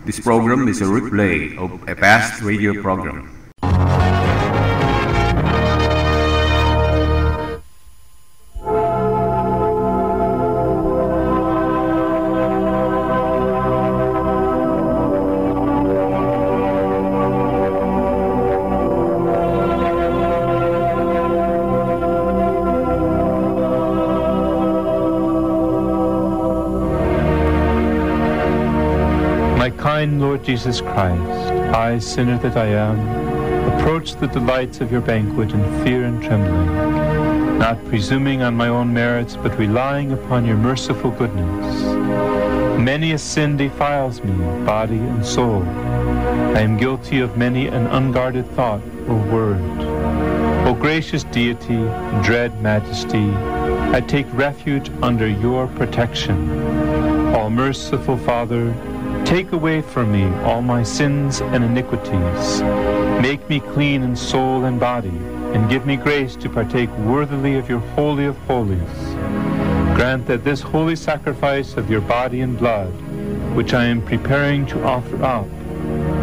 This program is a replay of a past radio program. My kind Lord Jesus Christ, I, sinner that I am, approach the delights of your banquet in fear and trembling, not presuming on my own merits, but relying upon your merciful goodness. Many a sin defiles me, body and soul. I am guilty of many an unguarded thought or word. O gracious Deity, dread Majesty, I take refuge under your protection. All merciful Father, take away from me all my sins and iniquities. Make me clean in soul and body, and give me grace to partake worthily of your Holy of Holies. Grant that this holy sacrifice of your body and blood, which I am preparing to offer up,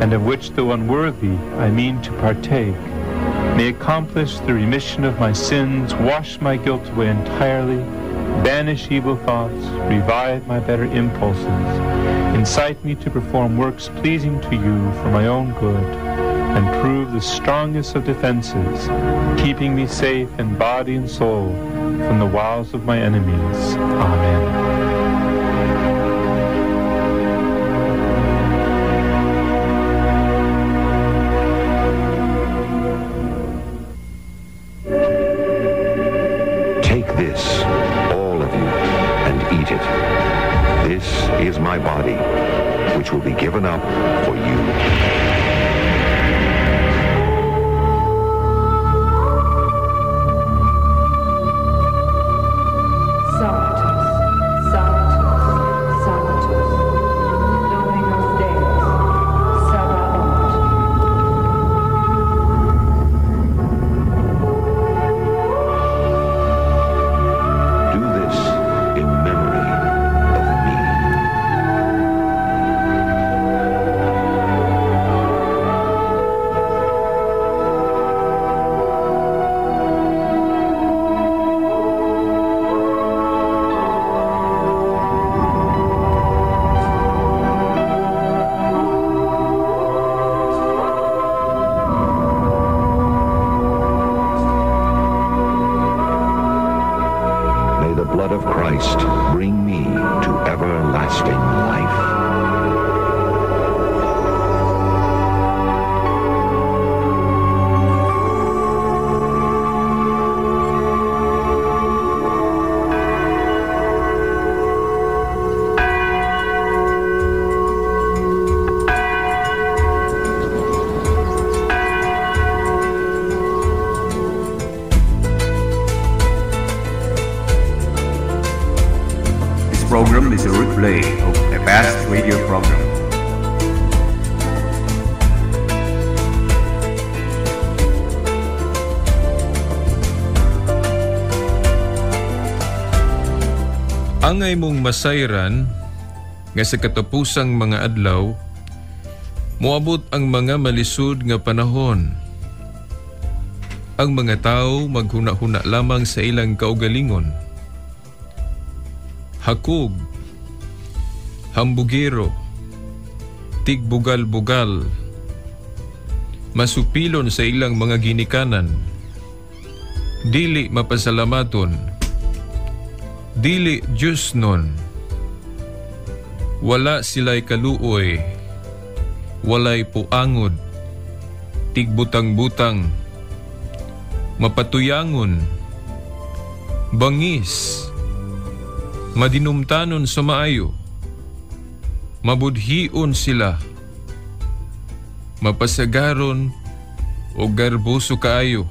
and of which, though unworthy, I mean to partake, may accomplish the remission of my sins, wash my guilt away entirely, banish evil thoughts, revive my better impulses, incite me to perform works pleasing to you for my own good, and prove the strongest of defenses, keeping me safe in body and soul from the wiles of my enemies. Amen. Take this, all of you, and eat it. This is my body, which will be given up for you. Sanctus, Sanctus, Sanctus, Dominus Deus, Sabaoth. Do this in memory of me. May the blood of Christ bring me to everlasting life. This program is a replay of a past radio program. Angay mong masayran nga sa katapusang mga adlaw, moabot ang mga malisod nga panahon. Ang mga tao maghuna-huna lamang sa ilang kaugalingon. Hakog, hambugero, tigbugal-bugal, masupilon sa ilang mga ginikanan, dili mapasalamaton, dili Diyos nun, wala sila'y kaluoy, walay puangod, tigbutang-butang, mapatuyangon, bangis, madinumtanon sa maayo, mabudhion sila, mapasagaron o garboso kaayo.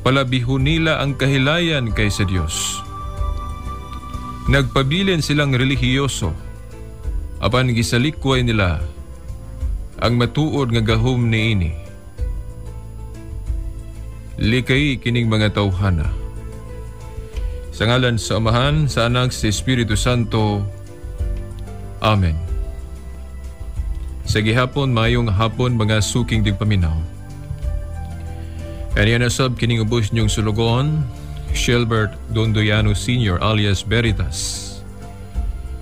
Palabihon nila ang kahilayan kaysa Dios. Nagpabilin silang relihiyoso, apan gisalikway nila ang matuod nga gahom niini. Likay kining mga tawhana. Sa ngalan sa Amahan, sa Anak, sa Espiritu Santo. Amen. Sa gihapon, mayong hapon, mga suking tigpaminaw. Kaniya na sab kining ubos niyong sulugoon, Shelbert Dondoyano Sr. alias Veritas.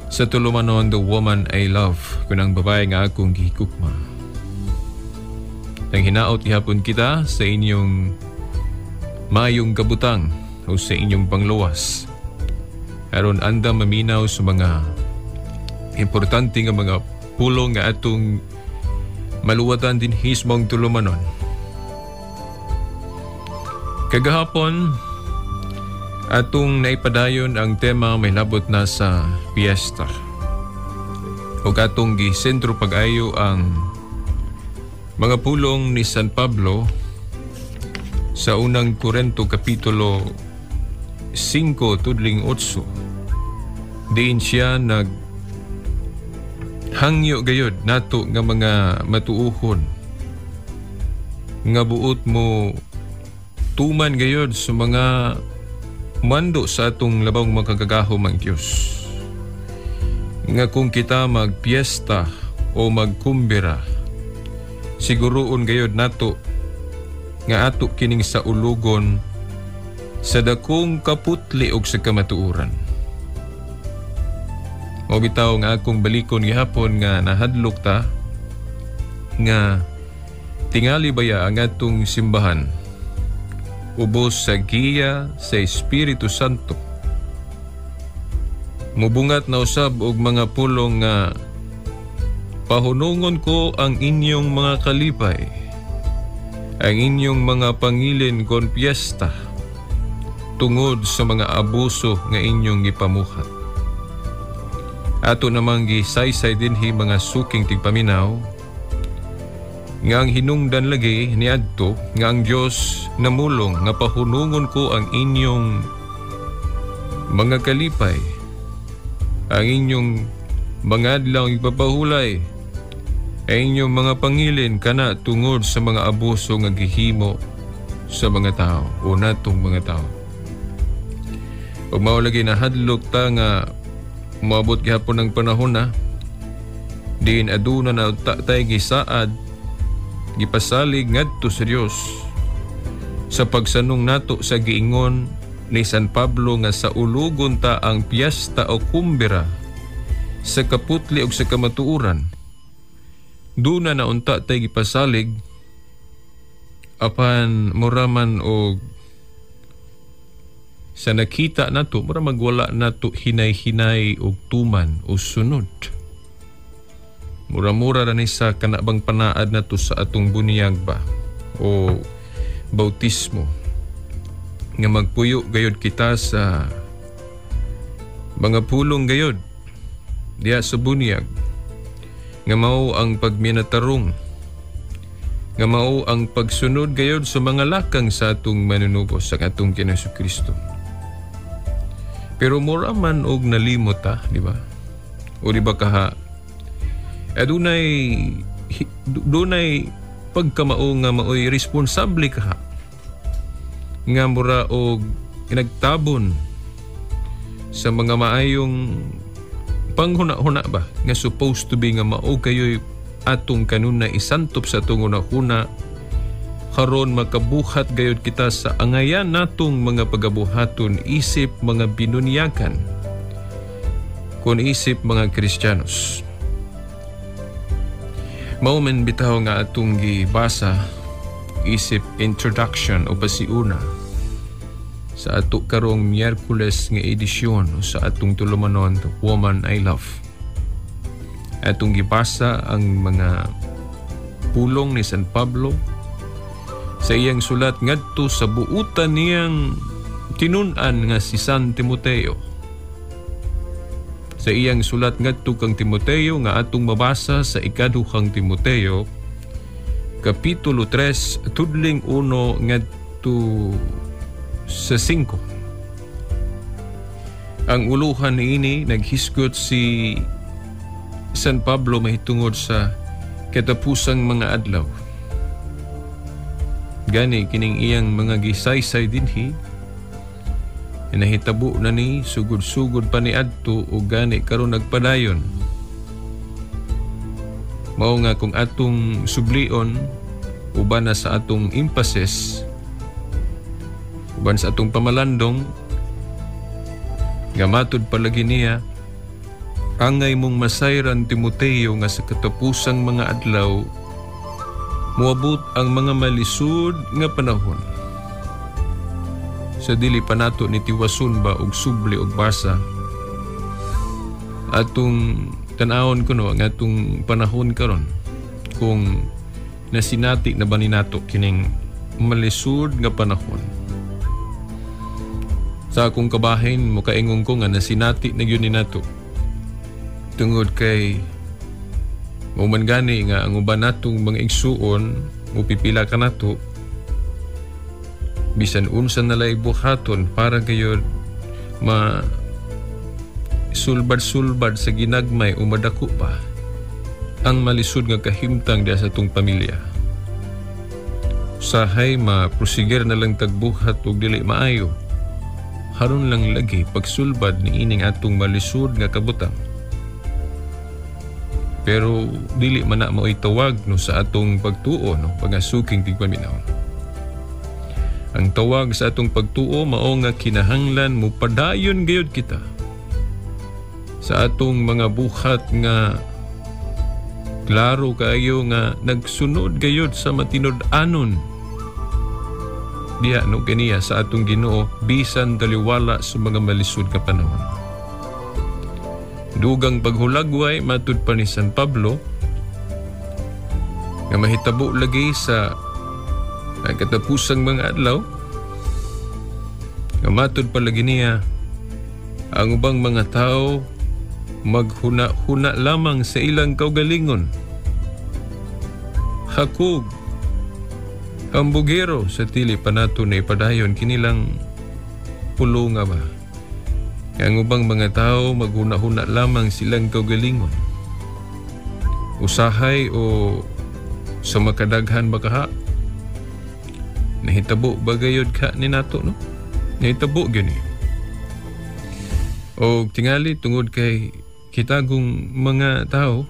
Sa tulumanon, The Woman I Love, kunang babae nga akong gihikukma. Ang hinaot gihapon kita sa inyong mayong kabutang o sa inyong pangluwas. Aron andam maminaw sa mga importante nga mga pulong nga atong maluwatan din hismong tulumanon. Kagahapon, atong naipadayon ang tema may labot na sa piyesta. O atong gisentro pag-ayo ang mga pulong ni San Pablo sa unang Korento Kapitulo 5 tudling 8. Diin siya nag hangyo gayod nato nga mga matuuhon nga buot mo tuman gayod sa mga mando sa atong labong makagagahom ang Dios. Nga kung kita magpiesta o magkumbira, siguroon gayod nato nga ato kining sa ulugon sa dakong kaputli og sa kamatuoran. Mao bitaw nga akong balikon gihapon nga nahadlok ta nga tingali baya ang atong simbahan ubos sa giya sa Espiritu Santo. Mubungat na usab og mga pulong nga pahunungon ko ang inyong mga kalipay, ang inyong mga pangilin kon piyesta, tungod sa mga abuso nga inyong gipamuhat. Ato namang gisaysay dinhi, mga suking tigpaminaw, nga ang hinungdan lagi niadto nga ang Dios namulong nga pahunungon ko ang inyong mga kalipay, ang inyong mga adlaw ipapahulay, ang inyong mga pangilin kana tungod sa mga abuso nga gihimo sa mga tao o natong mga tao. Ug mao lagi nahadlok ta nga moabot gihapon ang panahon na diin aduna na tay gisaad gipasalig ngadto sa Dios sa pagsanong nato sa giingon ni San Pablo nga sa ulugon ta ang piyesta o kumbira sa kaputli og sa kamatuoran. Duna na unta tay gipasalig apan muraman og sa nakita nato mura magwala nato hinay-hinay og tuman o sunod. Mura-mura ra ni sa kanabang panaad nato sa atong bunyag ba o bautismo nga magpuyo gayod kita sa mga pulong gayod diya sa bunyag nga mao ang pagminatarong, nga mao ang pagsunod gayod sa mga lakang sa atong manunubos sa atong Ginoong Kristo. Pero mura man og nalimot ta, di ba? O di ba kaha adunay dunay pagkamao nga maoy responsable kaha nga mura og nagtabon sa mga maayong panghuna-huna ba nga supposed to be nga mao kayoy atong kanunay isantop sa atong hunahuna karon makabuhat gayod kita sa angayan natong mga pagabuhaton isip mga binunyakan kun isip mga Kristiyanos. Mao man bitaw nga atong gibasa isip introduction o pasiuna sa ato karong Miyerkules nga edisyon o sa atong tulumanon, The Woman I Love. Atong gibasa ang mga pulong ni San Pablo sa iyang sulat ngadto sa buutan niyang tinun-an nga si San Timoteo. Sa iyang sulat ngadto kang Timoteo nga atong mabasa sa ikaduhang Timoteo Kapitulo 3 tudling 1 ngadto sa 5. Ang uluhan niini naghisgot si San Pablo mahitungod sa katapusang mga adlaw. Gani kining iyang mga gisaysay dinhi nahitabo na ni sugod-sugod pa ni adto o gani karon nagpadayon. Mao nga kung atong sublion uban na sa atong emphasis, uban sa atong pamalandong nga matud palagi niya, angay mong masayran, Timoteo, nga sa katapusang mga adlaw moabot ang mga malisud nga panahon. Sa dili pa nato ni tiwason ba og subli og basa, atong tan-awon kuno ang atong panahon karon kung nasinati na ba ni nato kining malisud nga panahon. Sa akong kabahin, mukaingon ko nga nasinati na gyud ni nato, tungod kay mao man gani nga ang uban natong mga igsuon mupipila ka nato, bisan unsa nalay buhaton para gayud ma sulbad-sulbad sa ginagmay o madako pa ang malisod nga kahimtang diha sa atong pamilya. Usahay ma-proseguir na lang tagbuhat og dili maayo. Haron lang lagi pagsulbad ni ining atong malisod nga kabutang. Pero dili man na mao'y tawag, no, sa atong pagtuo, no, pagasuking tigpaminaw. Ang tawag sa atong pagtuo mao nga kinahanglan mo padayon gayud kita sa atong mga buhat nga klaro kaayo nga nagsunod gayud sa matinud-anon diha, no, kaniya sa atong Ginoo bisan taliwala sa mga malisod nga panahon. Dugang paghulagway, matud pa ni San Pablo, nga mahitabo lagi sa katapusang mga adlaw, nga matud pa lagi niya, ang ubang mga tao maghuna-huna lamang sa ilang kaugalingon, hakog, hambugero. Sa dili pa nato na ipadayon kinilang pulo nga ba, ang ubang mga tao maghuna-huna lamang silang kaugalingon, usahay o sa makadaghan ba kaha. Nahitabo ba gayud ka ni nato, no? Nahitabo gyud ni. O tingali tungod kay kitagong mga tao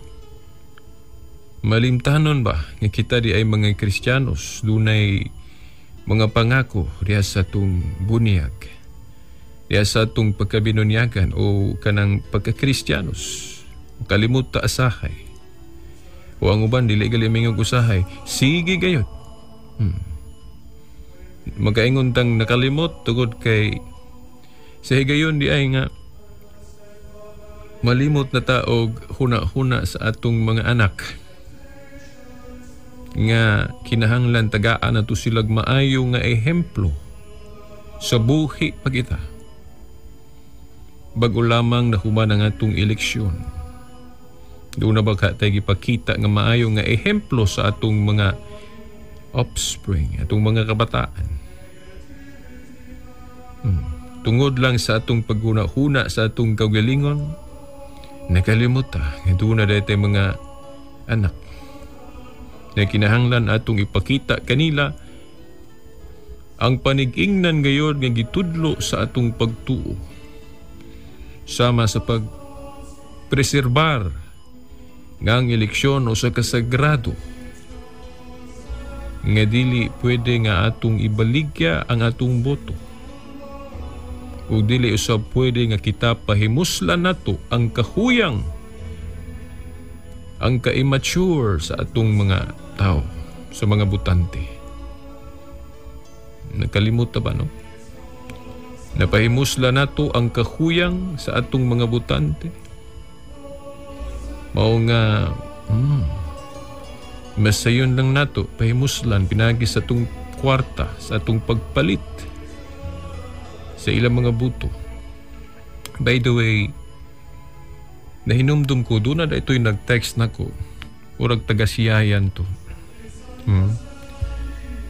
malimtanon ba nga kita di ay mga Kristiyanos, dunay mga pangako diha sa atong bunyag, diha sa atong pagkabinunyagan o kanang pagkakristiyanos. Kalimot ta asahay. O ang uban dili gali mingog usahay, sige gayud. Magaingon tang nakalimot tungod kay sa higayon di ay nga malimot na ta og huna-huna sa atong mga anak nga kinahanglan tagaan nato silag maayo nga ehemplo sa buhi pa kita. Bago lamang nahuman ang atong eleksyon, doon na ba ka tayo gipakita nga maayo nga ehemplo sa atong mga offspring, atong mga kabataan? Tungod lang sa atong paghuna-huna sa atong kaugalingon, nakalimot ta nga doon na dahil tayo mga anak na kinahanglan atong ipakita kanila ang panigingnan gayod nga gitudlo sa atong pagtuo, sama sa pagpreserbar nga ang eleksyon o sa kasagrado nga dili pwede nga atong ibaligya ang atong boto, o dili usab pwede nga kita pahimuslan nato ang kahuyang, ang ka-immature sa atong mga tao, sa mga butante. Nakalimot ta ba, no? Napahimusla nato ang kahuyang sa atong mga butante. Mao nga masayon lang nato pahimuslan pinagi sa atong kwarta, sa atong pagpalit sa ilang mga buto. By the way, nahinumdum ko, doon na ito'y nag-text nako. Murag taga-Siayan to.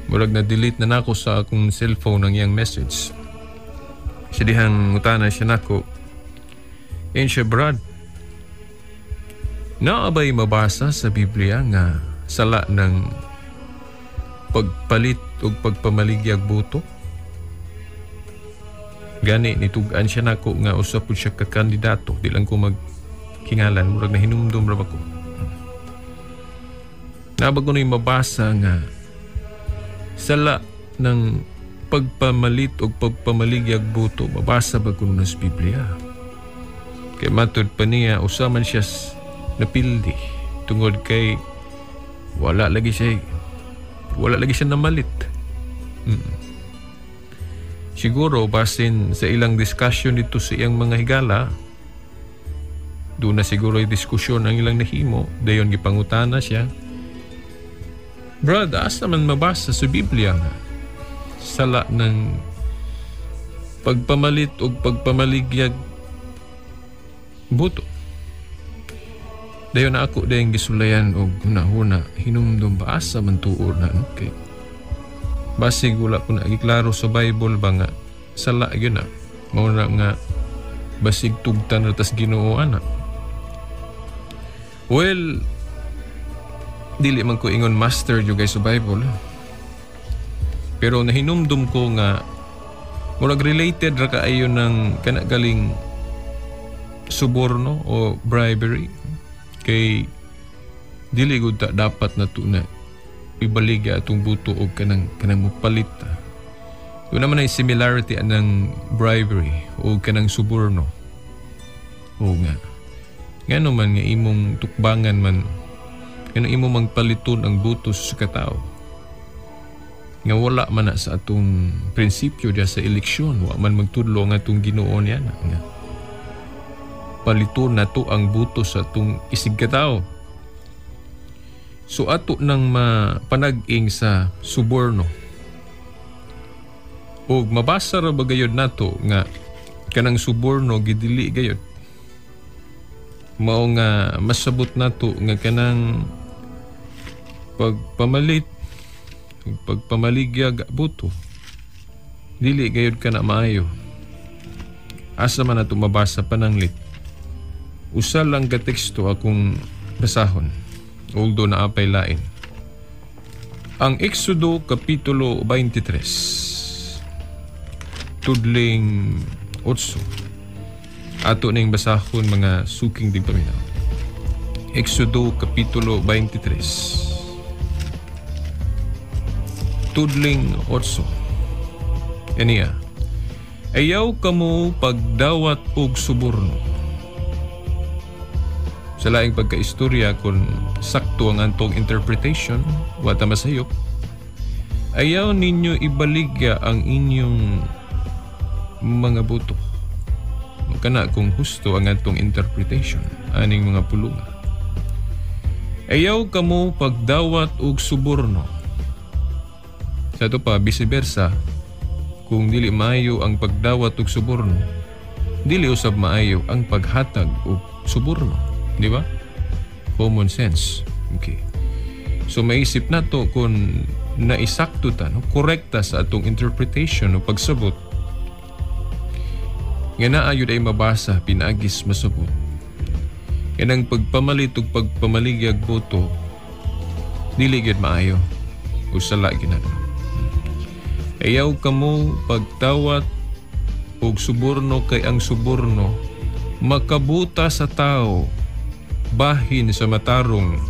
Murag na-delete na nako sa akong cellphone ang iyang message. Siya dihang utana siya nako. Ayan siya, "Brad, naabay mabasa sa Biblia nga sala ng pagpalit o pagpamaligyag boto?" Gani, nitugan siya nako nga usa po siya ka kandidato. Di lang ko magkingalan, murag na hinumdum ra ba ko. Nabag ko mabasa nga sala ng pagpamalit o pagpamaligyag boto, mabasa ba kuno sa Biblia? Kay matud pa niya, usa man siya napildi tungod kay wala lagi siya namalit. Siguro basin sa ilang discussion dito sa iyang mga higala, doon na siguro ay diskusyon ang ilang nahimo, dayon gipangutana siya. Brad, asa man mabasa sa Biblia nga sala ng pagpamalit o pagpamaligyag buto? Dayon na ako dayong gisulayan og hunahuna, hinumdum ba asa man tuor na, no? Kay basig wala ko na giklaro sa Bible ba nga sala gyud na. Mao na nga basig tugtan ra tas Ginoo ana. Well, dili man ko ingon master jud guys sa Bible. Pero nahinumdum ko nga murag related ra kaayo ng kana galing suborno o bribery, kay dili gud ta dapat nato na ibaligya atong buto og kanang kanang mopalit. Doon naman ay similarity anang bribery o kanang suborno. O nga, ngano man nga imong tukbangan man, ngano imong magpaliton ang buto sa katao nga wala man na sa atong prinsipyo diya sa eleksyon, wa man magtudlo ang atong Ginoo niya na nga paliton nato ang buto sa atong isig katao. So ato nang mapanag-ing sa suborno. Og mabasa ra ba gayod nato nga kanang suborno gidili gayod. Mao nga masabot nato nga kanang pagpamalit ug pagpamaligyag buto dili gayod kana maayo. Asa man nato mabasa pananglit? Usa lang ka teksto akong basahon, although naapay lain. Ang Exodo Kapitulo 23, tudling 8. Ato ning basahon mga suking tigpaminaw. Exodo Kapitulo 23, tudling 8. Aniya, ayaw kamo pagdawat og suborno. Sa laing pagkaistorya, kung sakto ang antong interpretation, wata masayop, ayaw ninyo ibaligya ang inyong mga buto. Kana kung husto ang atong interpretation aning mga pulunga. Ayaw kamo pagdawat og suborno. Sa ito pa, vice versa, kung dili maayo ang pagdawat og suborno, dili usab maayo ang paghatag og suborno. Di ba? Common sense. Okay. So maisip na to kung naisakto ta, no? Korekta sa atong interpretation o pagsabot. Nga naayod ay mabasa, pinaagis masabot. Kanang pagpamalit ug pagpamaligyag boto, dili gyud maayo o sala gyud na. Ayaw kamo pagtawat og suborno kay ang suborno makabuta sa tao bahin sa matarong.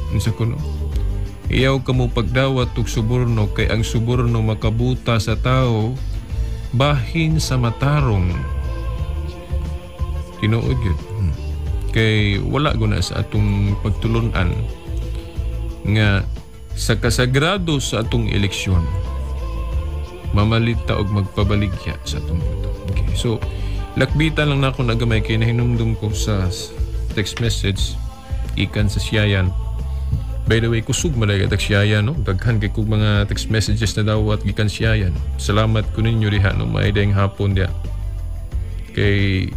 Unsa kuno? Ayaw kamo pagdawat og suborno kay ang suborno makabuta sa tao bahin sa matarong. Tinuod yun. Kay wala guna sa atong pagtulunan nga sa kasagrado sa atong eleksyon mamalit ta og magpabaligya sa atong boto. Okay. So lakbitan lang na ako nagamay kay nahinumdum ko sa text message ikan sa Siayan. By the way, kusog malay ka Siayan, no? Daghan kay kog mga text messages na dawat gikan Siayan. Salamat ko ninyo diha, no? Maayong hapon diha. Kay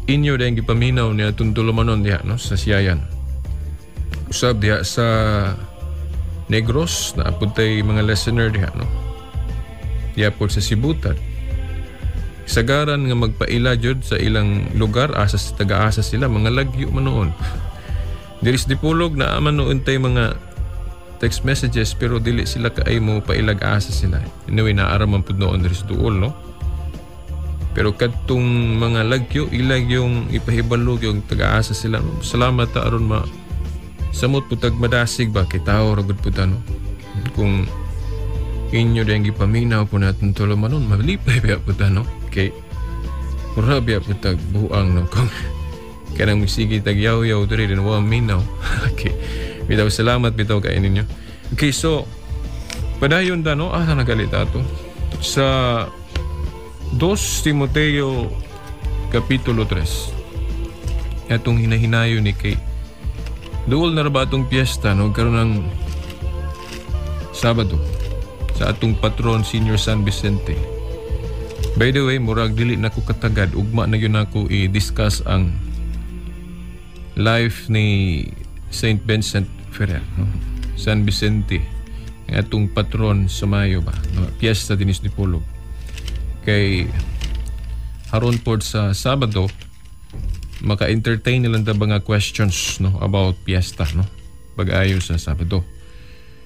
inyo dayang gipaminaw ni atong tulumanon diha, no, sa Siayan. Usab diha sa Negros, naapod tay mga listener diha, no. Diha pod sa Sibutan. Sagaran nga magpaila jud sa ilang lugar, asa sa taga-asa sila, mga lagyo man noon. Diris Dipolog na man noon tay mga text messages pero dili sila kaay mo pailag asa sila. Anyway, naara man pud noon diris duol, no. Pero kadtong mga lagyo, ilag yung ipahibalog yung taga-asa sila. Salamat ta aron ma Samot putag madasig ba kay tao ra gud pud no. Kung inyo din gipaminaw po natin tulumanon, malipay biya pud no. Kay mura biya putag buang no kung kanang sige tag yaw-yaw diri din wa minaw. Okay. Bitaw salamat bitaw kay ninyo. Okay, so padayon ta no, asa nagalita ato sa 2 Timoteo Kapitulo 3. Atong hinahinayon ni kay duol na ra ba atong piyesta no karon ng Sabado sa atong patron Senior San Vicente. By the way, murag dili na ko katagad, ugma na gyud nako i-discuss ang life ni Saint Vincent Ferrer, no? San Vicente, ang atong patron sa Mayo ba, no? Piyesta dinis ni Polog. Kay haron pod sa Sabado maka-entertain nilang ta mga questions no about piyesta no pag-ayo sa Sabado.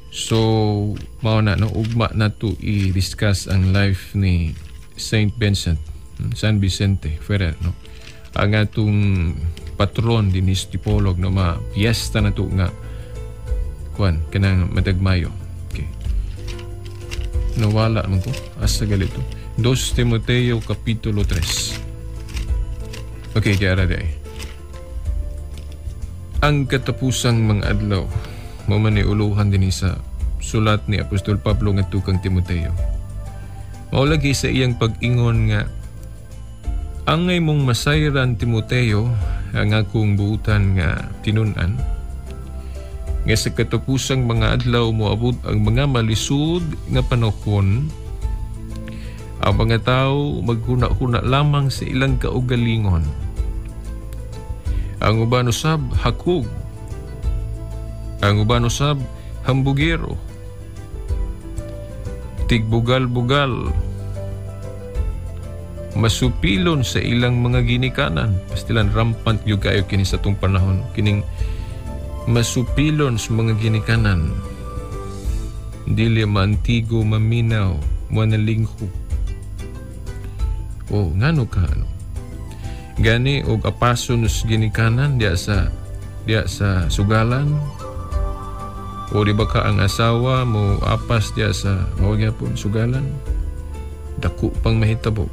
So mao na no, ugma na to i-discuss ang life ni Saint Vincent, San Vicente Ferrer no. Ang atong patron dinis Dipolog no, ma piyesta na to nga kuan kanang madagmayo. Okay. Nawala man ko asa galito. 2 Timoteo Kapitulo 3. Okay, di ara di ay. Ang katapusang mga adlaw, mao man ni uluhan dinhi sa sulat ni Apostol Pablo ngadto kang Timoteo. Mao lagi sa iyang pag-ingon nga angay mong masayran Timoteo ang akong buutan nga tinun-an nga sa katapusang mga adlaw moabot ang mga malisod nga panahon. Ang mga tao maghuna-huna lamang sa ilang kaugalingon. Ang uban usab hakug. Ang uban usab hambugero. Tigbugal-bugal. Masupilon sa ilang mga ginikanan. Pastilan rampant gyud kayo kini sa atong panahon. Kining masupilon sa mga ginikanan. Dili maantigo, maminaw, manalingho. O, ngano ka ano? Gani og apason sa ginikanan diya sa sugalan. O di ba ka ang asawa mo apas diya sa mao gyapon sugalan? Dako pang mahitabo.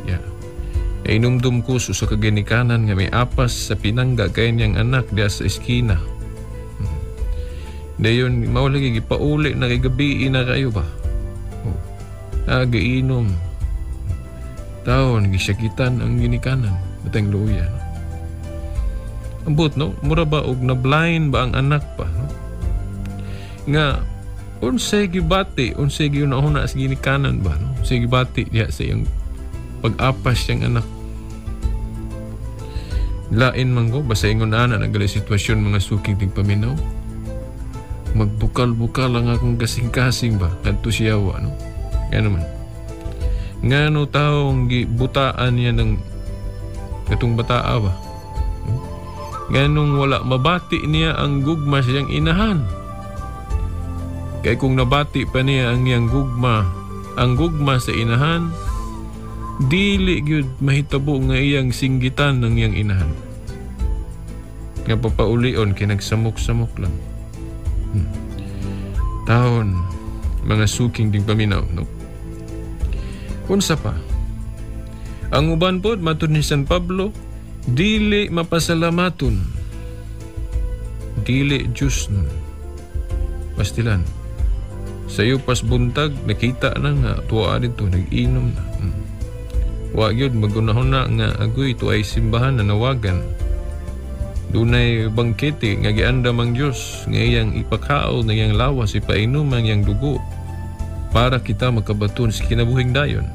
Yeah. E inumdum ko sa kaginikanan nga may apas sa pinangga kay niyang anak diya sa eskina. Dayon mao lagi gipauli na kay gabi na kayo ba? O, giinom. Taon, gisakitan ang ginikanan. Batang luya. No? Ambot, no? Mura ba og na-blind ba ang anak pa? No? Nga, unsay gibati, unsay giunahuna sa ginikanan ba? No? Unsay gibati diha sa iyang pag-apas siyang anak. Lain man ko, basta ingon ana nagali sitwasyon mga suking tingpaminaw. Magbukal-bukal ang akong kasing-kasing ba? Kadto siyawa, no? Kaya naman. Ngano taong gibutaan niya ng katong bataa ba? Nganong wala mabati niya ang gugma siyang inahan. Kay kung nabati pa niya ang iyang gugma, ang gugma sa inahan, dili gyud mahitabo nga iyang singgitan ng iyang inahan. Nga papaulion kay nagsamok-samok lang. Taon, mga suking ding paminaw, no? Unsa pa? Ang uban pod matud ni San Pablo, dili mapasalamaton. Dili Diyos nun. Pastilan. Sayo pas buntag, nakita na nga tuwa dito, nag-inom na. Wa gyud magunahon na nga agoy tuay simbahan na nawagan. Dunay bangkete nga giandam ang Dios nga iyang ipakaon na iyang lawas, ipainom ang iyang dugo para kita makabaton sa kinabuhing dayon.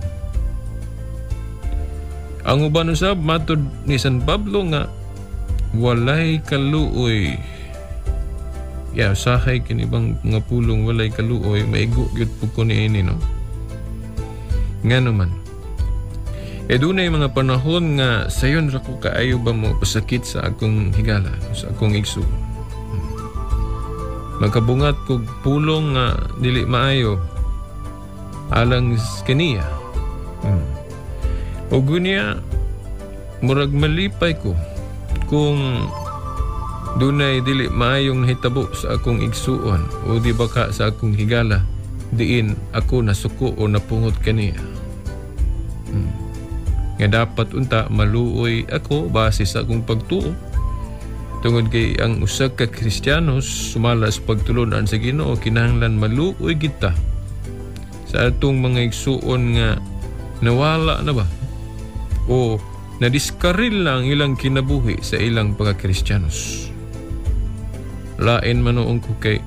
Ang uban usab matud ni San Pablo nga walay kaluoy. Ya, sahay kini bang nga pulong walay kaluoy, maigo gyud pud ko niini, no? Ngano man. E dunay mga panahon nga sayon ra ko kaayo ba mo pasakit sa akong higala, sa akong igsoon. Magkabungat kog pulong nga dili maayo alang kaniya. Ug niya murag malipay ko kung Dunay dili maayong nahitabo sa akong igsuon o di baka sa akong higala diin ako nasuko o napungot kaniya. Nga dapat unta maluoy ako base sa akong pagtuo. Tungod kay ang usa ka Kristiyanos sumala sa pagtulunan sa Ginoo, kinahanglan maluoy kita sa atong mga igsuon nga nawala na ba o nadiskaril lang ilang kinabuhi sa ilang pagka-Kristiyanos. Lain man noong ko kay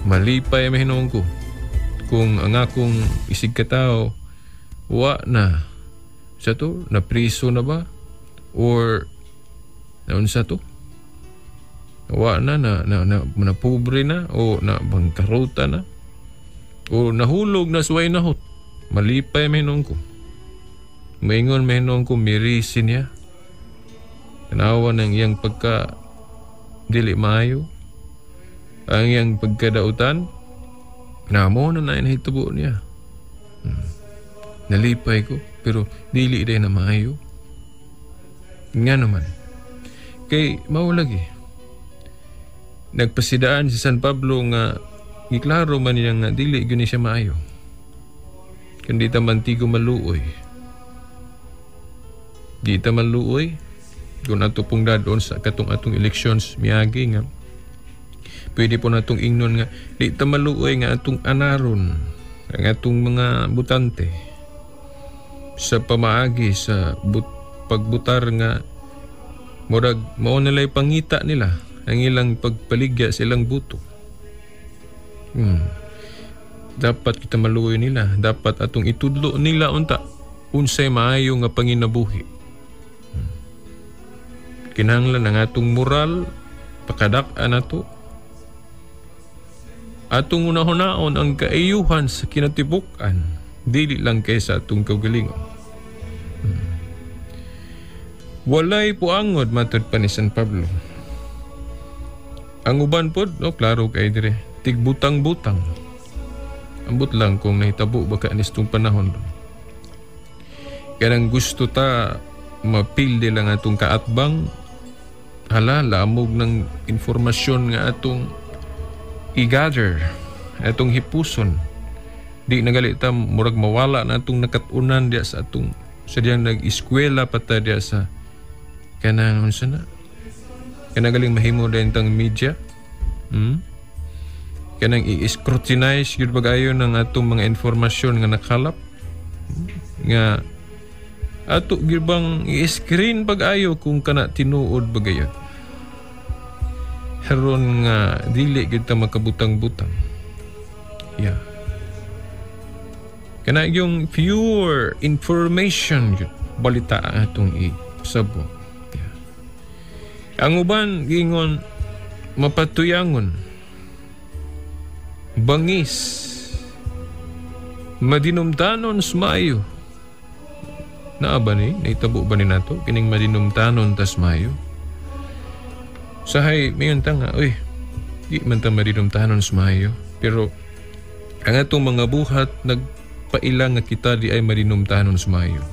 malipay mahinuon ko kung ang akong isig katao wa na sa to, napriso na ba or naunsa to, wa na na na, na, na pobre na o na bangkaruta na o nahulog na suway nahot. Malipay mahinuon ko. Maingon mahinuon ko mirisi niya. Tanawa ng iyang pagka dili maayo, ang iyang pagkadautan, na mo na na inahitubo niya. Nalipay ko, pero dili day na maayo. Nga naman, kay mao lagi. Nagpasidaan si San Pablo nga giklaro man niya nga dili gyud ni siya maayo. Kundi ta man tigo maluoy. Di ta maluoy kung ato pong dadon sa katong atong elections miagi nga pwede po natong ingnon nga di ta maluoy nga atong anaron ang atong mga butante sa pamaagi sa pagbutar nga murag mao nila'y pangita nila ang ilang pagpaligya sa ilang buto. Dapat kita maluoy nila, dapat atong itudlo nila unta unsay maayo nga panginabuhi. Kinahanglan ang atong moral pakadak-an nato. Atong unahon-naon ang kaayuhan sa kinatibuk-an, dili lang kaysa atong kaugalingon. Walay puangod matud pa ni San Pablo. Ang uban pod, no, klaro kay dire, tigbutang-butang. Ambot lang kung nahitabo baka anistong panahon. Kanang gusto ta mapildi lang atong kaatbang, hala, lamog ng informasyon nga atong i-gather, atong hipuson. Di nagali ta murag mawala na atong nakatunan diya sa atong sa diyang nag-eskwela pa ta diya sa kanang unsa na. Kanang galing mahimo din tang media. Kanang i-scrutinize gyud pag-ayo ng atong mga informasyon nga nakalap. Nga ato gyud bang i-screen pag-ayo kung kana tinuod ba gayud. Heron nga dili gyud ta makabutang-butang. Yeah. Kana yung pure information gyud balita ang atong isabot. Yeah. Ang uban gingon mapatuyangon, bangis, madinumtanon smayo. Naa ba ni? Naitabo ba ni nato? Kining madinumtanon tas mayo? Sahay, mayon ta nga, uy, di man ta madinumtanon smayo. Pero ang atong mga buhat nagpaila nga kita di ay madinumtanon smayo.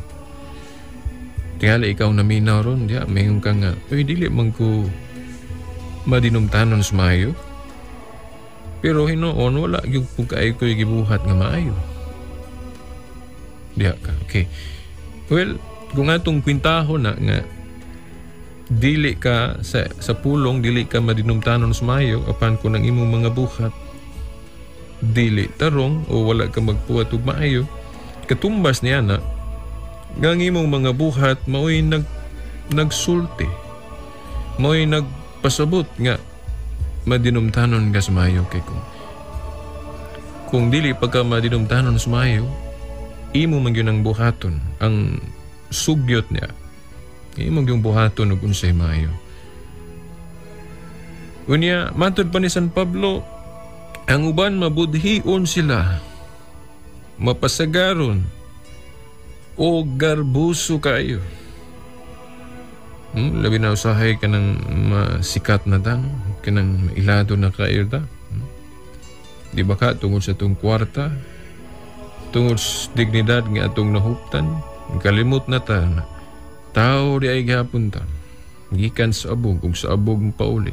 Tingali ikaw naminaw ron, diya, mayon ka nga, uy, dili man ko madinumtanon smayo. Pero hinuon, wala yung pagkaayo ko'y gibuhat nga maayo. Diya ka, okay. Well, kung atong kwintahon na nga dili ka sa pulong, dili ka madinumtanon sa mayo, apan kung ang imong mga buhat dili tarong o wala ka magpuhat og maayo, katumbas niya na nga ang imong mga buhat mao'y nagsulti, mao'y nagpasabot nga madinumtanon ka sa mayo. Kay kung dili pa ka madinumtanon sa mayo, imo man gyud ang buhaton, ang sugyot niya. Imo gyud buhaton og unsay maayo. Unya, matod pa ni San Pablo, ang uban mabudhion sila, mapasagaron, o garbuso kayo. Labi na usahay ka ng masikat na ta, no? Kanang mailado na kayo ta. Di ba ka, tungod sa itong kwarta, tungod sa dignidad nga atong nahuptan, kalimot na ta, tao di ay gihapon ta. Gikan sa abog ug sa abog pauli.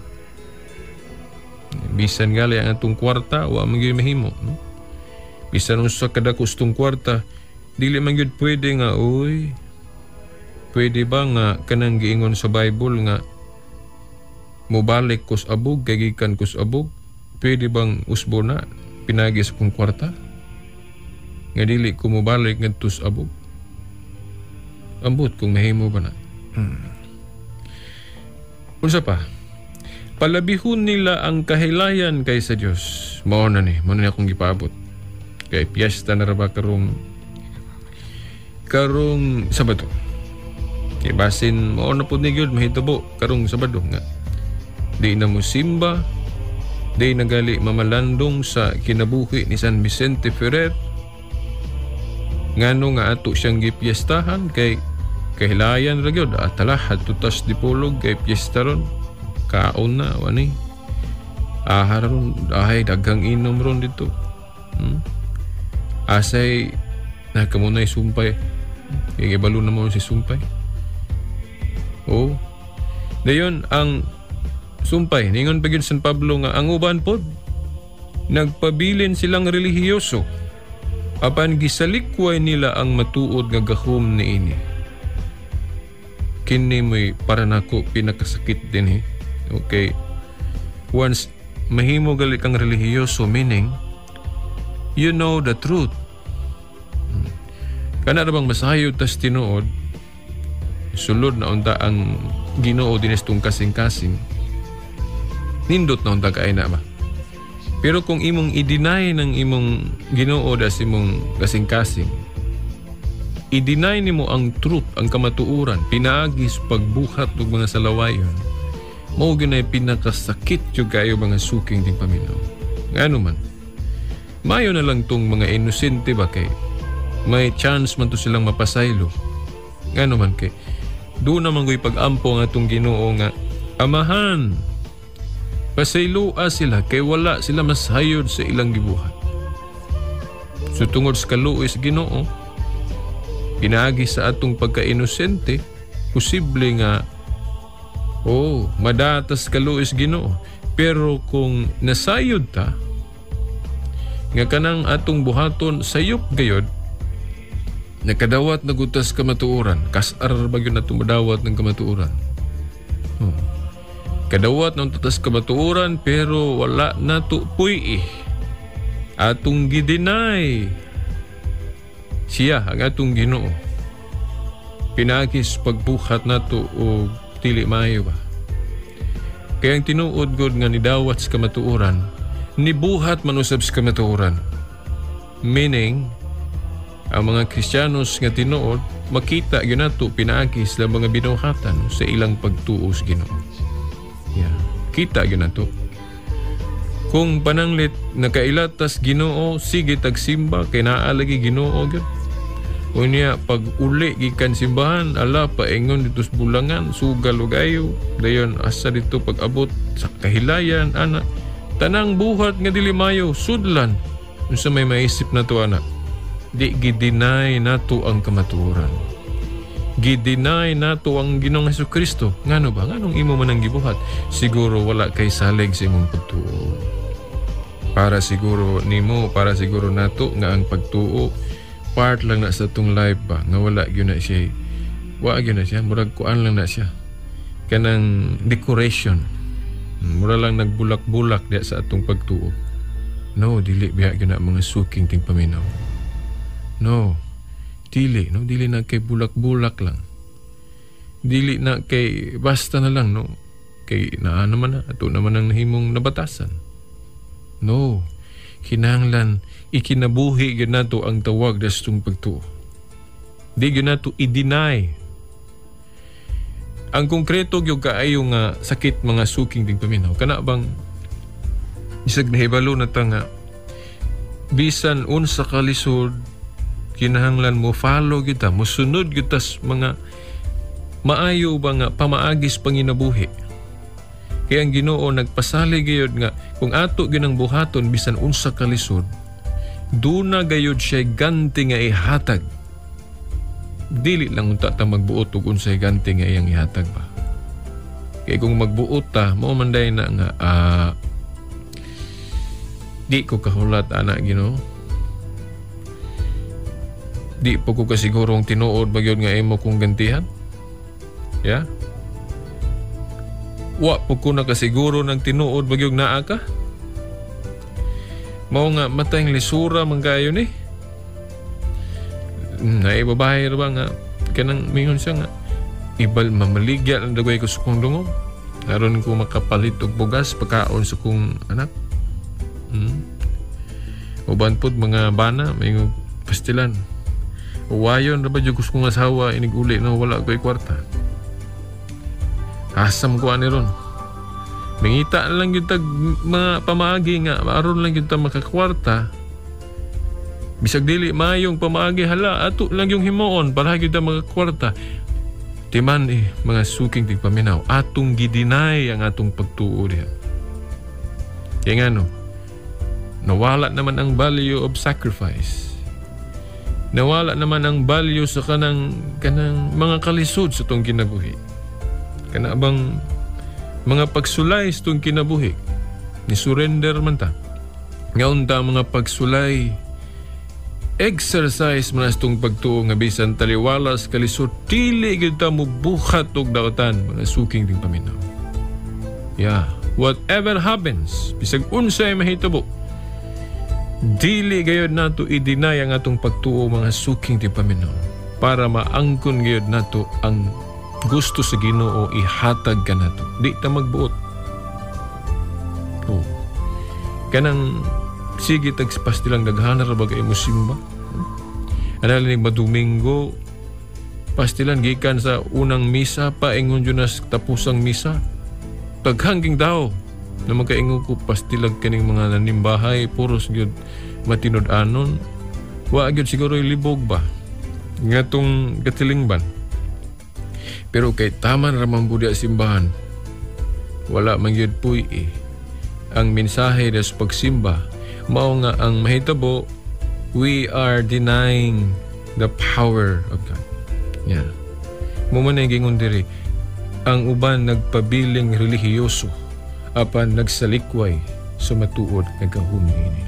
Bisan gali ang atong kwarta, wa man gyud mahimo, no? Bisan unsa kadako sa atong kwarta, dili man gyud pwede nga, uy, pwede ba nga kanang giingon sa Bible nga mobalik ko sa abog, kay gikan ko sa abog, pwede bang usbo na pinagi sa kong kwarta? Nga dili ko mobalik ngadto sa abog. Ambot kung mahimo ba na. Unsa pa? Palabihon nila ang kahilayan kaysa Dios. Mao na ni, mao na ni akong gipaabot. Kay piyesta na ra ba karong karong Sabado. Kay basin mao na pud ni gyud mahitabo karong Sabado nga di na mo simba, di na gali mamalandong sa kinabuhi ni San Vicente Ferrer. Ngano nga ato siyang gipiestahan kay kahilayan ra gyud, atala hadto tas Dipolog kay piyesta ron, kaon na wani, aha ron, ahay daghang inom ron dito. Asay nakamunay sumpay, kay gibalo na mo si sumpay. Oh, dayon ang sumpay ningon pa gyud San Pablo nga ang uban pod nagpabilin silang relihiyoso apan gisalikway nila ang matuod nga gahom niini. Kini mo'y para nako pinakasakit din eh. Okay. Once mahimo gali kang relihiyoso, meaning you know the truth. Kana ra bang masayod tas tinuod, sulod na unta ang Ginoo dinis tong kasing-kasing. Nindot na unta kay na ba? Pero kung imong i-deny ng imong Ginoo das imong kasing-kasing, i-deny nimo ang truth, ang kamatuoran, pinaagi sa pagbuhat og mga salawayon, mao gyud nay pinakasakit gyud kayo mga suking ting paminaw. Ngano man, mayo na lang tong mga inosente ba kay may chance man to silang mapasaylo. Ngano man kay doon naman ko'y pag-ampo nga atong Ginoo nga Amahan, pasayloa sila kay wala sila masayod sa ilang gibuhat. So tungod sa kaluoy sa Ginoo, pinaagi sa atong pagka-inosente, posible nga oh, madatas kaluoy sa Ginoo. Pero kung nasayod ta nga kanang atong buhaton sayop gayod, nakadawat na gutas kamatuoran, kasar ba gyud na tumadawat ng kamatuoran? Oh. Kadawat ng tatas kamatuoran pero wala na to puy atong gidinay siya ang atong Ginoo. Pinagis pagbuhat nato o dili maayo ba? Kaya ang tinuod god nga nidawat sa kamatuoran, nibuhat man usab sa kamatuoran. Meaning, ang mga Kristiyanos nga tinuod makita gyud nato pinaagi sila mga binuhatan sa ilang pagtuo sa Ginoo. Yeah. Kita gyud nato. Kung pananglit nakailatas Ginoo, sige tagsimba kay naa lagi Ginoo gyud. Unya pag uli gikan simbahan, ala paingon dito sa bulangan, sugal og ayo, dayon asa dito pag abot sa kahilayan ana, tanang buhat nga dili mayo sudlan. Unsa may maisip nato ana? Di gideny nato ang kamatuoran. Gideny nato ang Ginoong Hesukristo. Ngano ba? Nganong imo man ang gibuhat? Siguro wala kay salig sa imong pagtuo. Para siguro nimo, para siguro nato nga ang pagtuo part lang na sa atong life ba, nga wala gyud na siya. Wa gyud na siya, murag kuan lang na siya. Kanang decoration. Mura lang nagbulak-bulak diya sa atong pagtuo. No, dili biya gyud na mga suking ting paminaw. No, dili, no, dili na kay bulak-bulak lang. Dili na kay basta na lang, no. Kay naa naman na, ato naman ang nahimong nabatasan. No, kinahanglan ikinabuhi gyud nato ang tawag dastong pagtuo. Di gyud nato i-deny. Ang konkreto gyud kaayo nga sakit mga suking ting paminaw. Kana bang isag nahibalo na ta nga bisan unsa ka lisod, kinahanglan mo follow kita, mosunod kita sa mga maayo ba nga pamaagis panginabuhi. Kaya ang Ginoo nagpasali gayud nga kung ato ginang buhaton bisan unsa ka lisod, duna gayud siya ganti nga ihatag. Dili lang unta ta magbuot og unsay ganti nga iyang ihatag ba. Kay kung magbuot ta, mao man day na nga di ko kahulat ana Ginoo. Di po ko kasigurong tinuod ba gyud nga imo kong gantihan? Yeah? Wa po ko nakasiguro ng tinuod ba gyud naa ka? Mao nga matayng lisura man kayo ni. Naibabahay ra ba nga kanang mingon siya nga ibal mamaligya lang dagway ko sa kong dungog aron ko makapalit og bugas pagkaon sa kong anak. Uban pod mga bana may pastilan. Uwayon ra ba jud ko sa kong asawa inig uli na wala ko'y kwarta. Asam ko ani ron. Mangita lang gyud tag mga pamaagi nga aron lang gyud ta makakwarta. Bisag dili maayong pamaagi, hala, ato lang yung himuon para gyud ta makakwarta. Timan mga suking tigpaminaw, atong gidinay ang atong pagtuo diha. Kaya nga no, nawala naman ang value of sacrifice. Nawala naman ang value sa kanang mga kalisod sa itong kinabuhi. Kana bang mga pagsulay sa itong kinabuhi, ni surrender man ta. Ngayon ta mga pagsulay, exercise man sa itong pagtuo nga bisan taliwalas kalisod, dili gyud ta mobuhat og daotan, mga suking tigpaminaw. Yeah, whatever happens, bisag unsay mahitabo, dili gayud nato i-deny ang atong pagtuo, mga suking tigpaminaw, para maangkon gayud nato ang gusto sa Ginoo ihatag kanato. Di ta magbuot. Oh. Kanang sige tag pastilang daghana ra ba kay mo simba? Ana ni Domingo pastilan gikan sa unang misa paingon jud na tapusang misa. Daghang daw na magkaingon ko pastilag kaning mga nanimbahay puros gyud matinud-anon. Wa gyud siguro libog ba ngatong katilingban. Pero kay taman ra man budya simbahan, wala man gyud puy ang mensahe des pagsimba. Mao nga ang mahitabo, we are denying the power of God. Yeah. Mo man ang gingon diri, ang uban nagpabiling relihiyoso apan nagsalikway sa matuod nga gahom niini.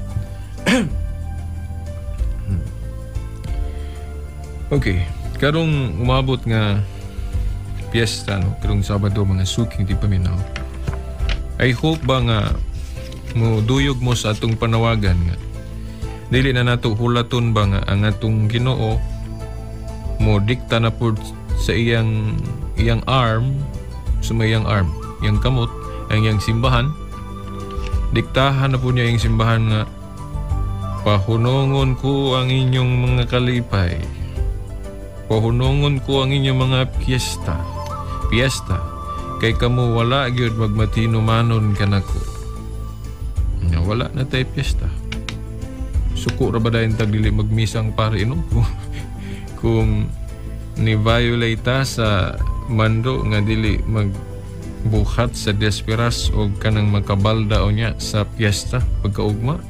Okay, karong umabot nga piyesta no, karong Sabado mga suking tigpaminaw. I hope ba nga mo duyog mo sa atong panawagan nga dili na nato hulaton ba nga ang atong Ginoo mo dikta na pud sa iyang arm, sa may iyang arm, iyang kamot, ang iyang simbahan. Diktahan na po niya iyang simbahan nga pahunongon ko ang inyong mga kalipay, pahunongon ko ang inyong mga piyesta, kay kamo wala gyud magmatinumanon kanako. Nga wala na tayo piyesta. Suko ra ba dayon tag dili magmisang pare no? Kung ni-violate ta sa mando nga dili magbuhat sa desperas o kanang makabalda o niya sa piyesta pagkaugma.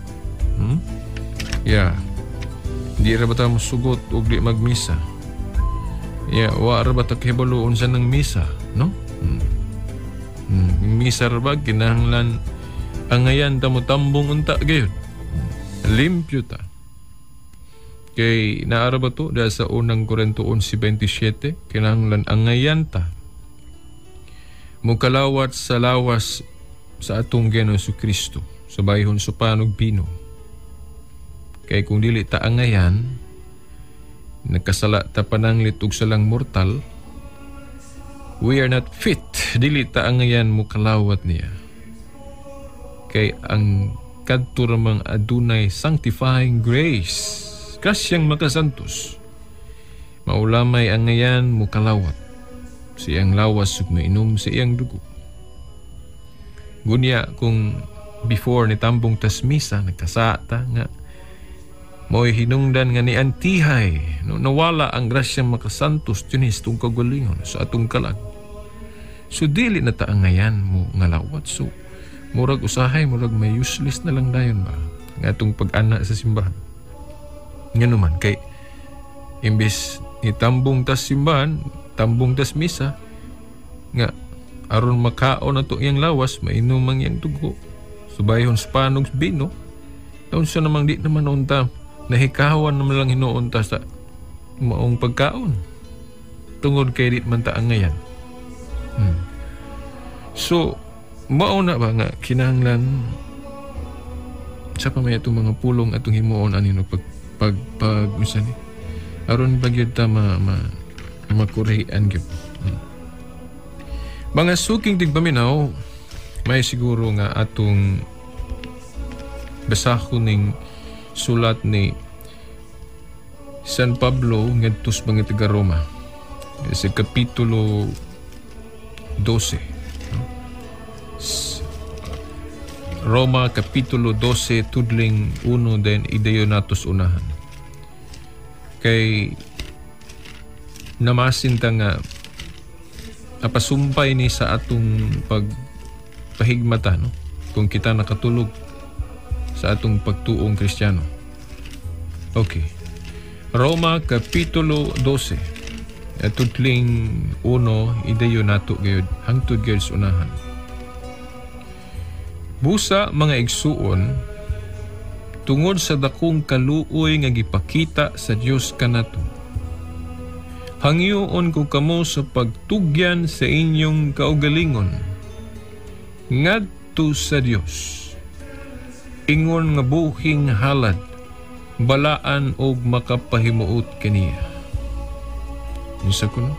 Yeah. Di ra ba ta mosugot og di magmisa? Yeah, wa ra ba ta kahibalo unsa nang misa, no? Misa ra ba kinahanglan angayan ta mo tambong unta gayud. Limpyo ta. Kay naara ba to dahil sa unang Korinto 11:27, kinahanglan angayan ta mukalawat sa lawas sa atong Ginoong Kristo sa bayhon sa panog bino. Kay kung dili ta angayan, nagkasala ta pananglit og salang mortal, we are not fit. Dili ta angayan mukalawat niya. Kay ang kadto ramang adunay sanctifying grace, grasyang makasantos, maulamay angayan mukalawat sa iyang lawas ug mainom sa iyang dugo. Gunya kung before ni tambong tas misa nagkasata nga mo'y hinungdan nga ni antihay, no, nawala ang grasyang makasantos dinis tong kagalingon sa atong kalag. So dili na ta angayan mo ngalawat. So murag usahay, murag may useless na lang dayon ba nga atong pag-ana sa simbahan. Nga naman kay imbes itambong tas simbahan, tambong tas misa nga Aron makaon nato iyang lawas, mainom ang iyang dugo, subayhon sa panog sa bino, unsa namang di naman unta nahikawan naman lang hinuon ta sa maong pagkaon tungod kay di man ta angayan. So mao na ba nga kinahanglan sa pa may atong mga pulong atong himuon ani no pag pag pag unsa ni aron ba gyud ta ma, ma makurehan gyud. Mga suking tigpaminaw, may siguro nga atong basahon ning sulat ni San Pablo ngadto sa mga taga Roma sa Kapitulo 12. Roma Kapitulo 12 tudling 1 then idayon natos unahan. Kay namasin ta nga napasumpay ni sa atong pagpahigmata, no? Kung kita nakatulog sa atong pagtuong Kristiyano. Okay. Roma Kapitulo 12 tudling 1 idayon nato gayud hangtod gayud sa unahan. Busa mga igsuon, tungod sa dakong kaluoy nga gipakita sa Dios kanato, hangyoon ko kamo sa pagtugyan sa inyong kaugalingon ngadto sa Dios, ingon nga buhing halad, balaan og makapahimuot kaniya. Unsa kuno?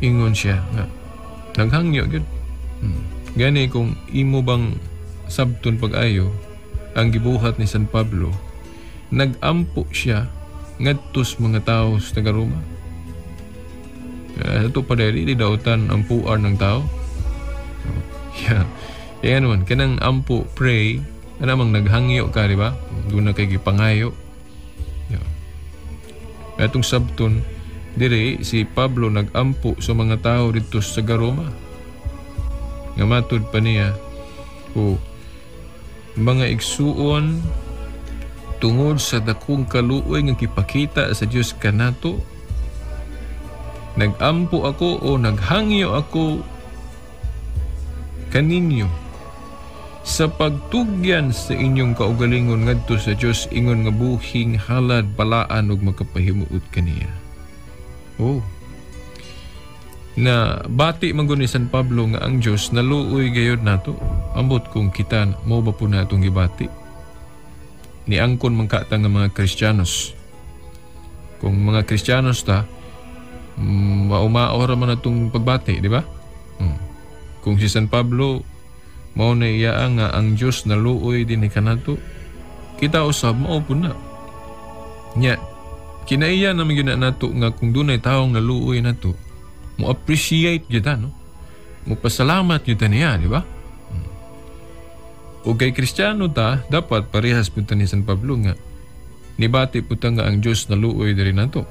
Ingon siya nga naghangyo gyud. Gani kung imo bang sabton pag-ayo ang gibuhat ni San Pablo, nagampo siya ngadto sa mga tao sa taga Roma. Ito pa dili di dautan ampuan ng tao. Yeah. Yan man kanang ampo pray ana mang naghangyo ka, di ba? Doon na kay gipangayo. Yeah. Atong sabton diri si Pablo nagampo sa mga tao didto sa taga Roma. Nga matud pa niya, o mga igsuon, tungod sa dakong kaluoy nga gipakita sa Dios kanato, nagampo ako o naghangyo ako kaninyo sa pagtugyan sa inyong kaugalingon ngadto sa Dios, ingon nga buhing halad, balaan ug makapahimuot kaniya. Oh. Na bati man gud ni San Pablo nga ang Dios naluoy gayud nato. Ambot kung kita mo ba po na atong gibati. Niangkon man ka ta nga mga Kristiyanos. Kung mga Kristiyanos ta, maumao ra man atong pagbati, di ba? Kung si San Pablo mao na iya nga ang Dios naluoy dinhi kanato, kita usab mao po na. Nya kinaiya naman gyud na nato nga kung dunay taong naluoy nato, mo appreciate gyud ta, no? Mo pasalamat gyud ta niya, di ba? O kay Kristiyano ta, dapat parehas pud ta ni San Pablo nga nibati pud ta nga ang Dios naluoy diri nato.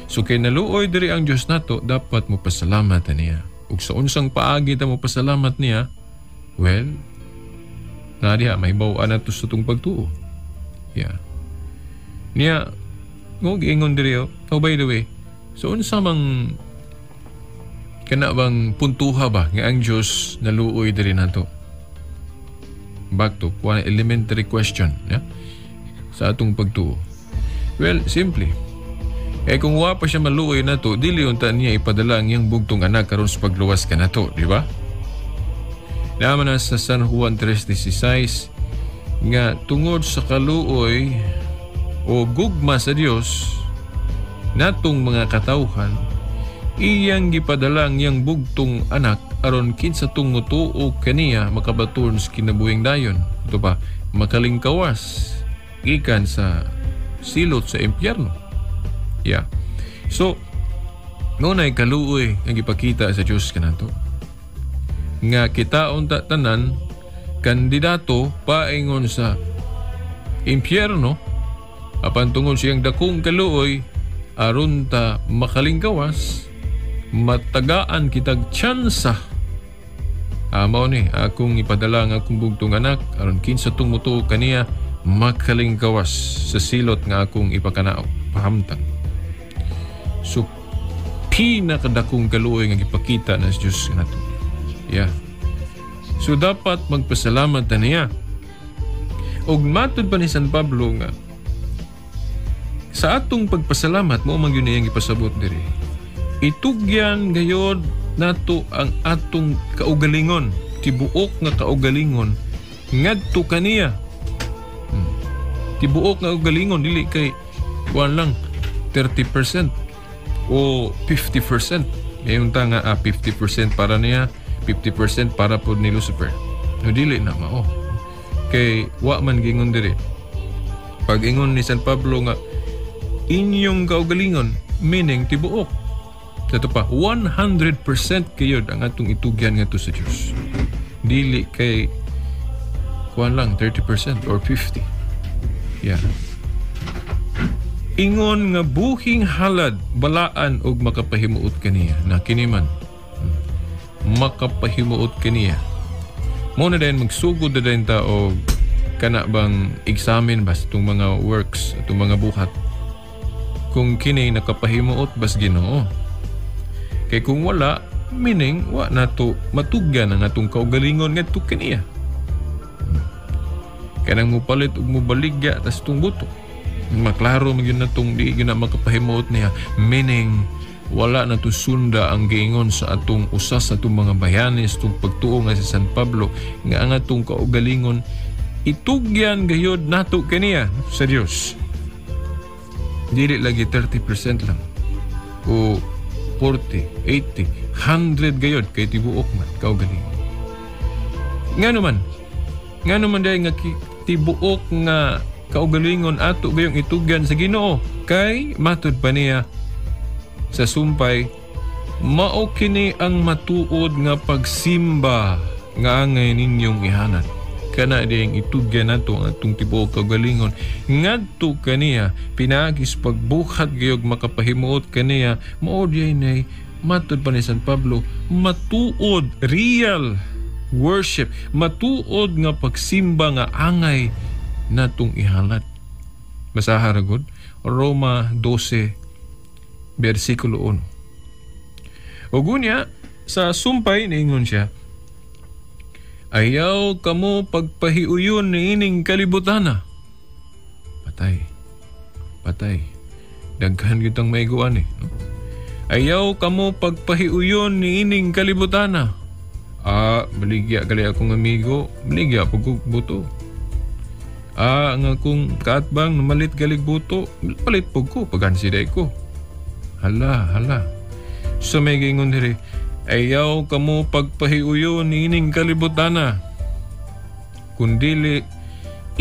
So kay naluoy diri ang Dios nato, dapat mo pasalamat ta niya. Ug sa unsang paagi ta mo pasalamat niya, well, na diha mahibaw-an nato sa atong pagtuo. Yeah. Niya ngo giingon diri, oh by the way, so unsa mang kana bang puntuha ba nga ang Dios naluoy diri nato? Back to one elementary question, yeah? Sa atong pagtuo. Well, simply, kung wa pa siya maluoy nato, dili unta niya ipadala ang iyang bugtong anak karon sa pagluwas kanato, di ba? Naman na sa San Juan 3:16 nga tungod sa kaluoy o gugma sa Dios natong mga katawhan, iyang gipadala ang iyang bugtong anak aron kinsa tong motuo kaniya makabaton sa kinabuhing dayon. Ito pa, makalingkawas gikan sa silot sa impyerno. Yeah. So, ngunay kaluoy nga gipakita sa Dios kanato nga kita unta tanan kandidato paingon sa impyerno, apan tungod siyang dakong kaluoy aron ta makalingkawas, matagaan kitag tsansa. Mao ni akong ipadala ang akong bugtong anak aron kinsa tong motuo kaniya makalingkawas sa silot nga akong ipakanao pahamtang. So Pinakadakong kaluoy nga gipakita na sa Dios nato. Yeah. So dapat magpasalamat ta niya. Og matud pa ni San Pablo nga sa atong pagpasalamat, mao man gyud iyang gipasabot diri. Itugyan gayod nato ang atong kaugalingon, tibuok nga kaugalingon ngadto kaniya. Tibuok nga kaugalingon, dili kay kuan lang 30% o 50%. Ngayon ta nga 50% para niya, 50% para pod ni Lucifer. No, dili na mao. Kay wa man gingon diri. Pag ingon ni San Pablo nga inyong kaugalingon, meaning tibuok. Sa ito pa, 100% kayod ang atong itugyan ngadto sa Dios. Dili kay kuan lang 30% or 50. Yeah. Ingon nga buhing halad, balaan og makapahimuot kaniya. Na kini man. Makapahimuot kaniya. Mo na din magsugod na din ta og kana bang examine bas itong mga works, itong mga buhat. Kung kini nakapahimuot bas Ginoo. Kay kung wala, meaning wa nato matugyan ang atong kaugalingon ngadto kaniya. Kanang mupalit ug mubaligya tas itong buto. Maklaro man gyud natong di gyud na makapahimuot niya, meaning wala na to sunda ang giingon sa atong usa sa atong mga bayani sa atong pagtuo nga si San Pablo nga ang atong kaugalingon itugyan gayod nato kaniya sa Dios. Dili lagi 30% lang o 40, 80, 100 gayod kay tibuok man kaugalingon. Ngano man dahil nga tibuok nga kaugalingon ato gayong itugyan sa Ginoo, kay matud pa niya sa sumpay, mao kini ang matuod nga pagsimba nga angay ninyong ihanan. Kana diyang itugyan nato ang atong tibuok kaugalingon ngadto kaniya, pinaagis pagbuhat gayog makapahimuot kaniya. Mao diay nay matud pa ni San Pablo, matuod real worship, matuod nga pagsimba nga angay natong ihalat. Basaha ra gud Roma 12 bersikulo 1. Ug unya sa sumpay niingon siya, ayaw kamo pagpahiuyon niining kalibutana. Patay. Patay. Daghan gyud ang maiguan eh. No? Ayaw kamo pagpahiuyon niining kalibutana. Baligya gali akong amigo, baligya pag buto. Ang akong kaatbang namalit galig buto, palit pug ko pagansiday ko. Hala, hala. So may giingon diri, ayaw kamo pagpahiuyon niining kalibutana, kundili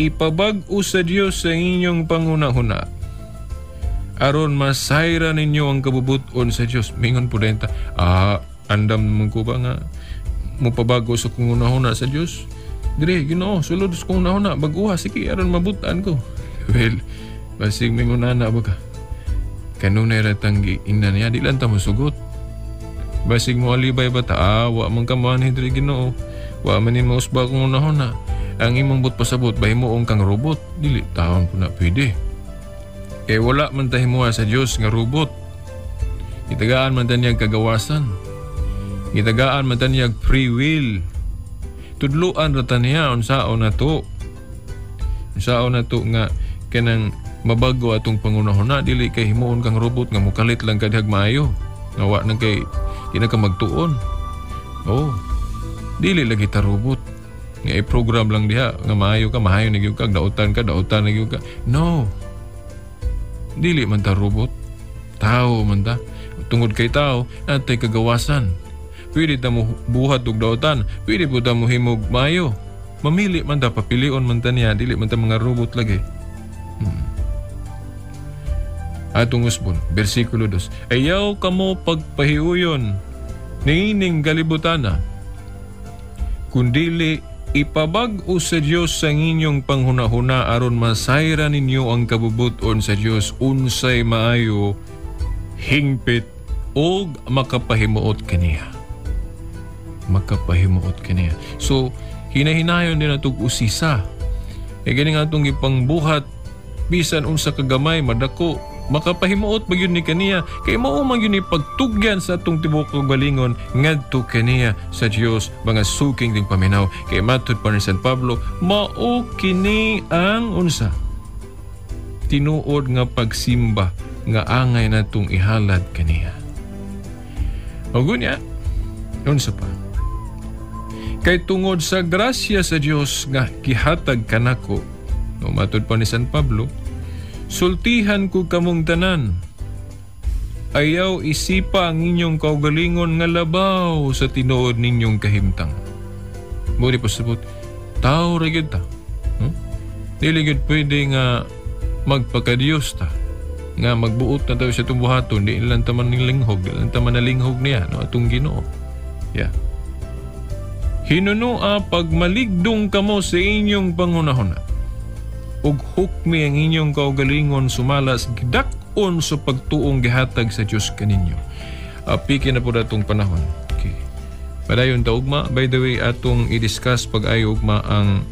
ipabag-o sa Dios ang inyong panghunahuna, aron masayra ninyo ang kabubuton sa Dios. Mingon po din ta, andam man ko ba nga mupabago sa kong hunahuna sa Dios? Dire, Ginoo, sulod sa kong hunahuna, bag-uha, sige, aron mabutan ko. Well, basig mingon ana ba ka? Kanunay ratang giingnan niya, di lang ta mosugot. Basig mo alibay ba ta, wa man ka manhi diri Ginoo, wa man nimo usba kong hunahuna. Ang imong but pasabot, bahimuong kang robot. Dili, taon po na pwede. Kay wala man ta himuha sa Dios nga robot. Gitagaan man ta niyang kagawasan. Gitagaan man ta niyang free will. Tudluan ra ta niya unsaon na to. Unsaon na to nga kanang mabago atong pangunahuna, dili kay himuon kang robot nga mukalit lang kadhag maayo. Nga wa nang kay di na ka magtuon. Oh, dili lagi ta robot. Nga i-program lang diha nga maayo ka, maayo na gyud ka, dautan ka, dautan na gyud ka. No. Dili man ta robot. Tao man ta. Tungod kay tao, natay kagawasan. Pwede ta mo buhat og dautan, pwede po ta mo himog maayo. Mamili man ta, papilion man ta niya, dili man ta mga robot lagi. Atong usbon, bersikulo 2. Ayaw kamo pagpahiuyon niining kalibutana, kundili ipabag-o sa Dios ang inyong panghunahuna aron masayra ninyo ang kabubuton sa Dios unsay maayo, hingpit og makapahimuot kaniya. Makapahimuot kaniya. So hinahinayon din atong usisa. Kay gani nga atong gipangbuhat bisan unsa kagamay madako, Makapahimuot ba gyud ni kaniya, kay mao man gyud ni pagtugyan sa atong tibuok kaugalingon ngadto kaniya sa Dios, mga suking tigpaminaw. Kay matud pa ni San Pablo, mao kini ang unsa tinuod nga pagsimba nga angay natong ihalad kaniya. Ug unya, unsa pa? Kay tungod sa grasya sa Dios nga gihatag kanako, no, matud pa ni San Pablo, sultihan ko kamong tanan. Ayaw isipa ang inyong kaugalingon nga labaw sa tinuod ninyong kahimtang. Mao ni pasabot, tao ra gyud ta. No? Dili gyud pwede nga magpakadiyos ta nga magbuot na tayo sa itong buhaton, di lang taman ng linghog, di lang taman na linghog niya, no, atong Ginoo. Yeah. Hinunua pag maligdong kamo sa inyong panghunahuna, ug hukmi ang inyong kaugalingon sumala sa gidak-on sa pagtuong gihatag sa Dios kaninyo. Piki na po datong panahon. Okay. Padayon ta ugma. By the way, atong i-discuss pag-ayo ugma ang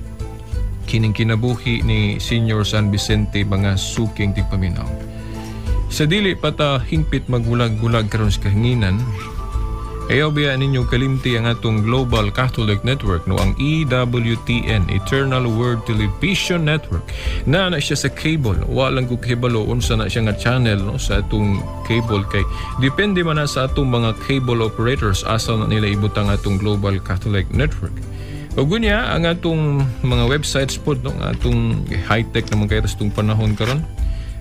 kining kinabuhi ni Senior San Vicente, mga suking tigpaminaw. Sa dili pa ta hingpit magbulag-bulag karon sa kahanginan, ayaw biya ninyo kalimti ang atong Global Catholic Network, no, ang EWTN, Eternal Word Television Network. Na na siya sa cable. Wa lang ko kahibalo unsa na siya nga channel, no, sa atong cable, kay depende man na sa atong mga cable operators asa na nila ibutang atong Global Catholic Network. Ug unya ang atong mga websites pod, no, ang atong high-tech naman kay sa atong panahon karon.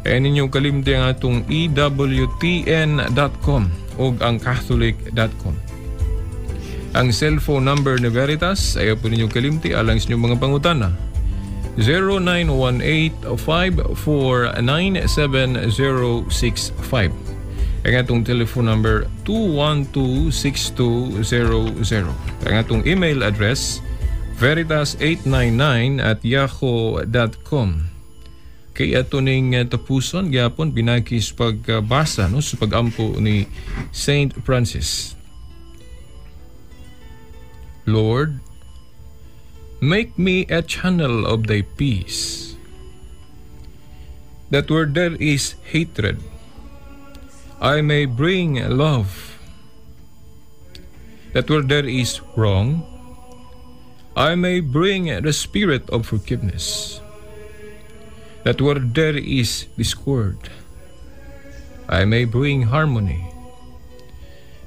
Ay ninyo kalimti ang atong ewtn.com ug ang catholic.com. Ang cellphone number ni Veritas, ayaw po ninyo kalimti alang sa inyong mga pangutana. 0918-549-7065. Ang atong telephone number 212-6200. Ang atong email address veritas899@yahoo.com. Kay ato ning tapuson gyapon pinagi sa pagbasa, no, sa pagampo ni Saint Francis. Lord, make me a channel of thy peace, that where there is hatred, I may bring love, that where there is wrong, I may bring the spirit of forgiveness, that where there is discord, I may bring harmony,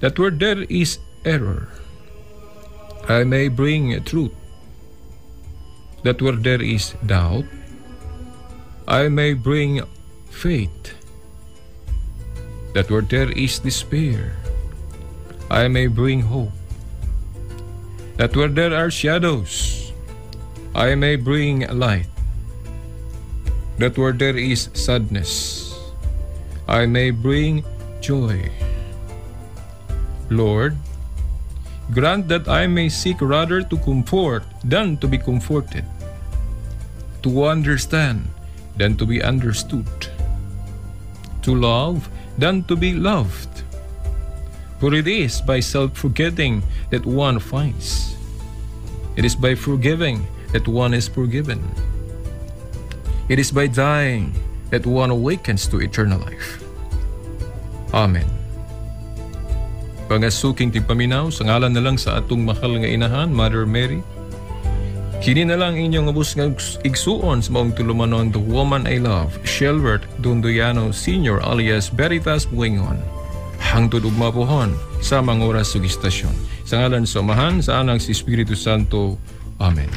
that where there is error, I may bring truth, that where there is doubt, I may bring faith, that where there is despair, I may bring hope, that where there are shadows, I may bring light, that where there is sadness, I may bring joy. Lord, grant that I may seek rather to comfort than to be comforted, to understand than to be understood, to love than to be loved. For it is by self-forgetting that one finds. It is by forgiving that one is forgiven. It is by dying that one awakens to eternal life. Amen. Mga suking tigpaminaw, sa ngalan na lang sa atong mahal nga inahan, Mother Mary, kini na lang inyong ubos nga igsuon sa maong tulumanon, the woman I love, Shelbert Dondoyano Sr. alias Veritas Buingon. Hangtod ugma pohon sa mga oras ug istasyon. Sa ngalan sa Amahan, sa Anak, sa Espiritu Santo. Amen.